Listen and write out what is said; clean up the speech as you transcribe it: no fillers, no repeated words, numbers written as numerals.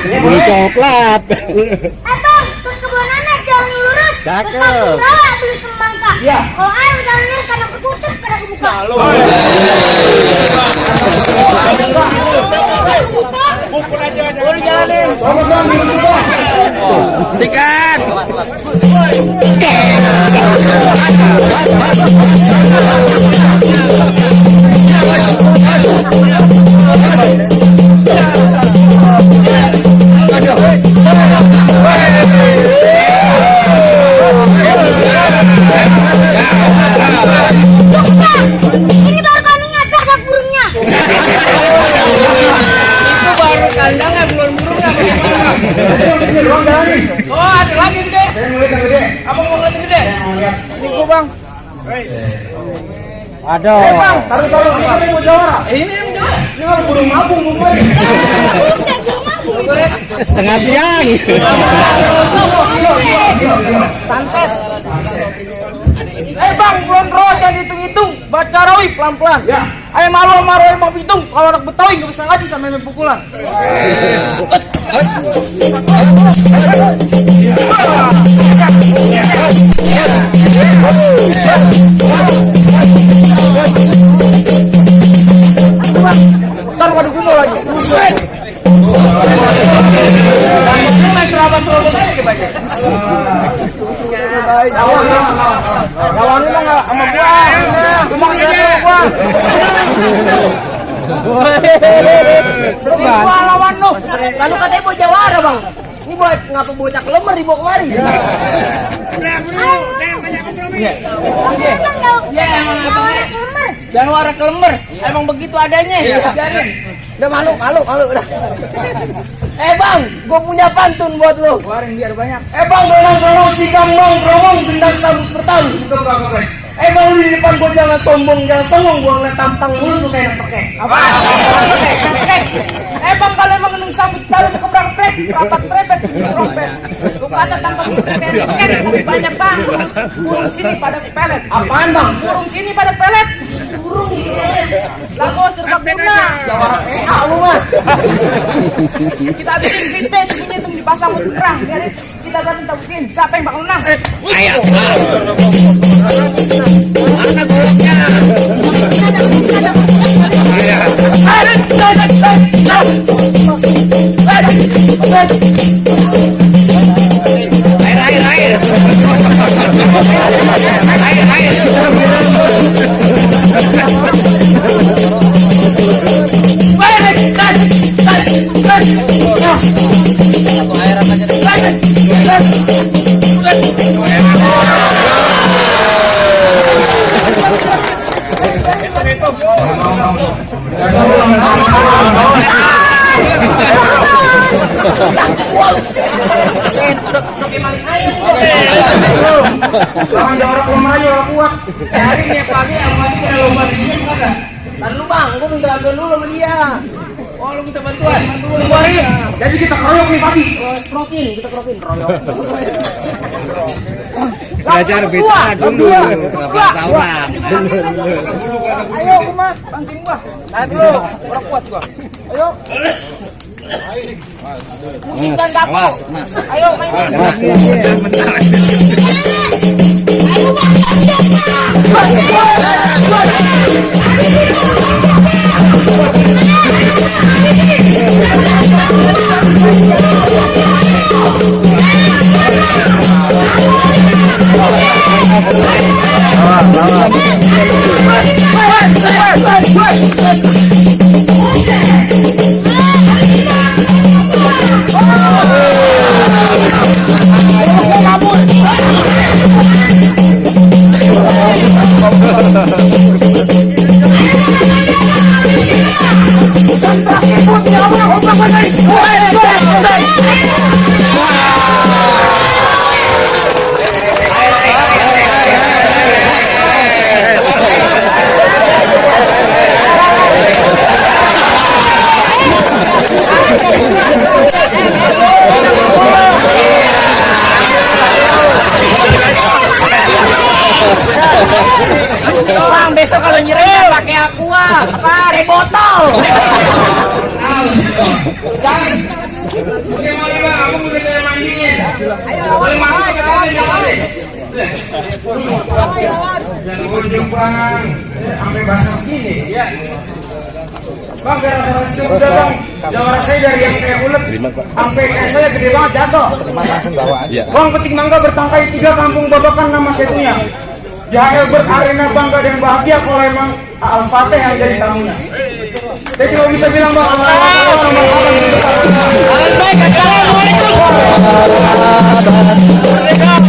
Beli coklat. Bang, ke kebun anak jalan lurus. Cakep. Beli semangka. Kalau air jalan lurus karena ketutup pada kebuka. Pukul aja. Boleh jalanin. Sikat. Ini baru kami ngatak burungnya. Itu baru kandangnya, belum burungnya. Oh, ada lagi gede. Abang mau ngeliat gede? Ini gua bang. Aduh. Bang, taruh ini mau juara. Ini yang jauh. Ini mah burung mabung mau Setengah tiang. Sunset. Bang, bulan roh jangan hitung-hitung. Baca rawi pelan-pelan. Ya. Ayo malu sama roh emang hitung. Kalau anak Betawi nggak bisa ngaji sampai main pukulan. Ntar pada gunung lagi. Ini main serabut-serabut aja ke banyak. Lawan lu nggak sama gua. Cuma siapa gua. Gua lawan lu. Lalu katanya mau jawara bang. Ini buat ngapa bocah lemar dibawa kemari. Ya emang abang. Jangan warak kelember. Emang begitu adanya. Biarin. Udah malu udah. Bang, gua punya pantun buat lu. Keluarin biar banyak. Bang, dolong si gambang bromong bintang sambut bertahu. Bang, di depan gua jangan sombong, jangan songong, gua ngeliat tampang mulu tuh kayak peke. Apa? Bang, kalau emang neng sambut tahu tuh keprapet, rapat prepet, trompet. Lu kata tampang itu kayak peken, tapi banyak bang. Burung sini pada pelet. Apaan bang? Burung sini pada pelet. Burung. Lago serba puna. Jawara PA lu mah. Kita habisin sintes punya itu dipasang perang. Biarin kita ganti tabutin. Siapa yang bakal menang? Ayo. Mana goloknya? Air. Lawan Jawara Pemayu orang kuat. Hari ini pagi sama dia kena lomba di sini kan? Tadi lu bang, gua minta bantuan dulu sama dia. Oh lu minta bantuan? Keluarin. Jadi kita keroyok nih pagi. Kita kerokin royok. Belajar bicara dulu. Bapak Saura. Ayo Kumah, Bantuin gua. tahan dulu. Orang kuat gua. Ayo. Musikan dapur. Awas, Mas. Ayo main. Bang, besok kalau nyerang pakai aqua, apa? Botol. Bang, gara-gara udah bang, jawara saya dari yang kayak ulet sampai kayak saya gede banget jatuh. Bang, petik mangga bertangkai 3 kampung babakan nama setunya. Jael berarena bangga dan bahagia kalau emang Al-Fatih yang jadi tamunya. Saya cuma bisa bilang bang, Assalamualaikum.